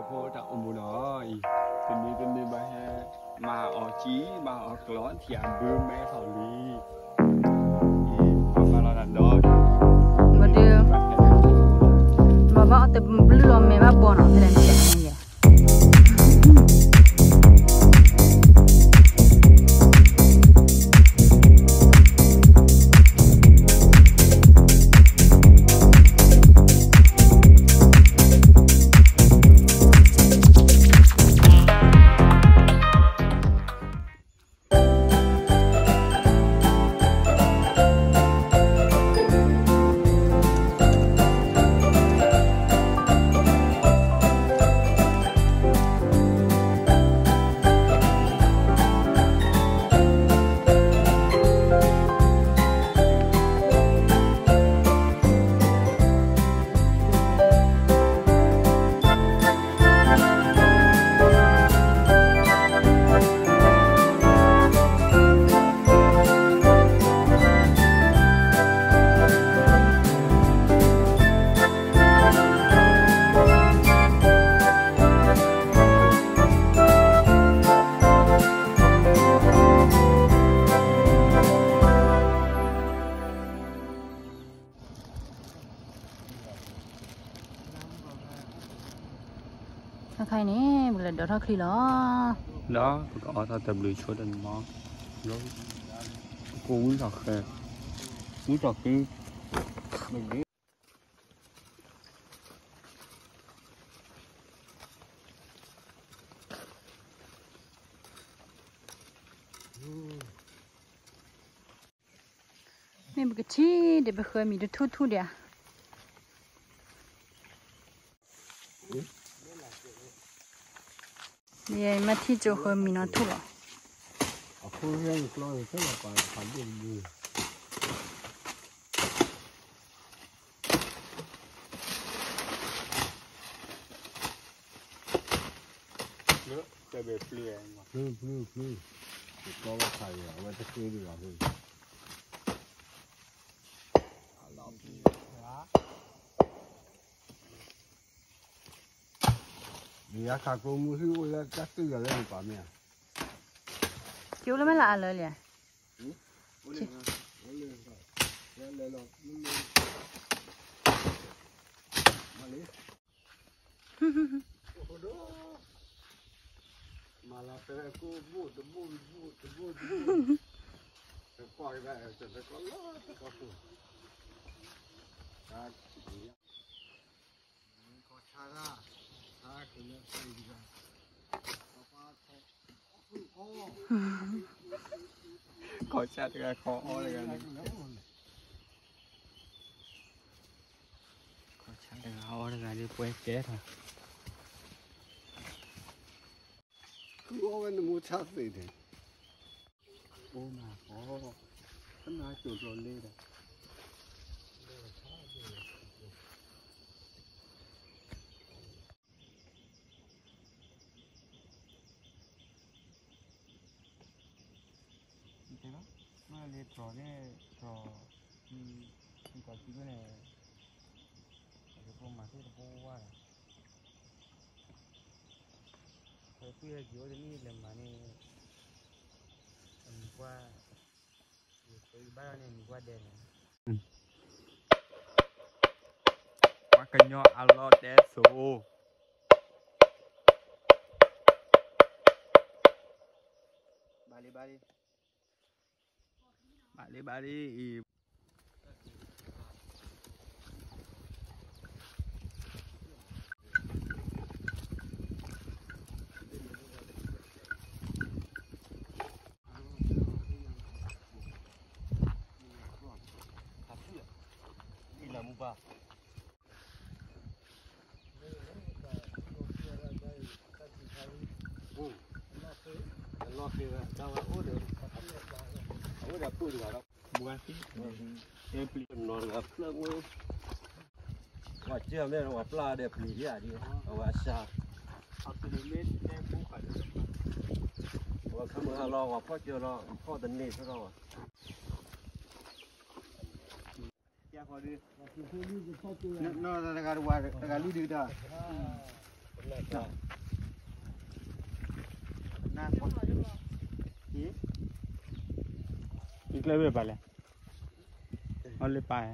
ဖိတၢ်အိၣ်မူနီၤအံၤ, တနံၤတနံၤဘၣ်ဟဲ မၤအီၣ်ကံ မၤအီၣ်ကျီၢ် ထံၣ်အဘုမဲထီၣ်လံ, အံၤ ပှၤမၤလီၤတၢ်ဒီး ဘၣ်ဒုး ဘၣ်ဘၣ်အီၣ်တဘျုးလီၤမဲာ်ဘၣ်ဘီနီၤ ဖဲလဲၣ်န့ၣ် အခါအံၤန့ၣ် ပကလဲၤဒိးထီၣ်ချံလီၤ. ဒီးပကအီၣ်ထီၣ်တဘျုးဆိတနီၤ, ကိၢ်ဝံထီၣ်ဃဲ, ဝံထီၣ်ဃံ, မ့ၢ်ပကထံၣ်ဒီးပဃၢမံၤတထူၣ်ထူၣ်ဒံးဧါ. ယမ့ၢ်ထံၣ်ကၠိဃၢမံၤနီၤထူၣ်လီၤ. အဖိရဲကျီသ့ၣ်လီၤပာ်ဖးဒိၣ်တဘိ တဲဘဲပျုၤ, ပျုၤ, ပျုၤ, ပျုၤ, ပျုၤ, အဝဲတဃ့ဒံးလီၤ. ယခးကျိမုၢ်ဟံၣ်အိၣ်လၢတၢ်တုၢ်ယၤလၢနပာ်မ့ၢ်ဧါ. ကၠိလၢမ့ၢ်လၢအလၢလံဧါ. ခီၣ်ဆၣ်တဂၤခီအီတဂၤန့ၣ်, ခီၣ်ဆၣ်တဂၤအီတဂၤဒ်ပှဲၤကဲထီၣ်, ဃုအီဝဲနမိၢ်ဆၣ်သ့ၣ်န့ၣ်, အိၣ်မးဃီ, ခနၣ်ကၠိၤကျိၤလ့ဒီး တဲလီၤ, မ့ၢ်လၢတြီၤန့ၣ် တြီၤ, မ့ၢ်ကီၢ်စံးဝဲန့ၣ်, အကပိမၤသ့ၣ်တဘိဝါဒီး, အဝဲကွံာ်ဟဲက့ၤအိၣ်တနံၣ်လဲၤမၤန့ၣ်, အမံၤကွၢ်, ယဘၣ်န့ၣ်အမံၤကွၢ်ဒဲးန့ၣ်, ပှၤကညီအလီၢ်တဲစိၤ, ဘၣ်လံ ဘၣ်လံ, ဘၣ်လံ ဘၣ်လံအံၤ. ပှၤကၢၢ်မ့ၢ်ဝဲပျၢ်ဒီးပျံၤယၤဒ် အဝဲအစှၤ, အဝဲခါမုၢ်ဟါလီၤ ပှၤဖီၣ်ကၢၢ်လီၤ ဖီၣ်တန့ၢ်ဆၢထီၣ်ဘၣ်. နီၢ်တဂၤတဝၤ တဂၤလွံၢ်ဒုတၢ်, အဝဲ ယကျဲဝဲပၢ်လဲၣ်, အီၣ်လၢပၢ်,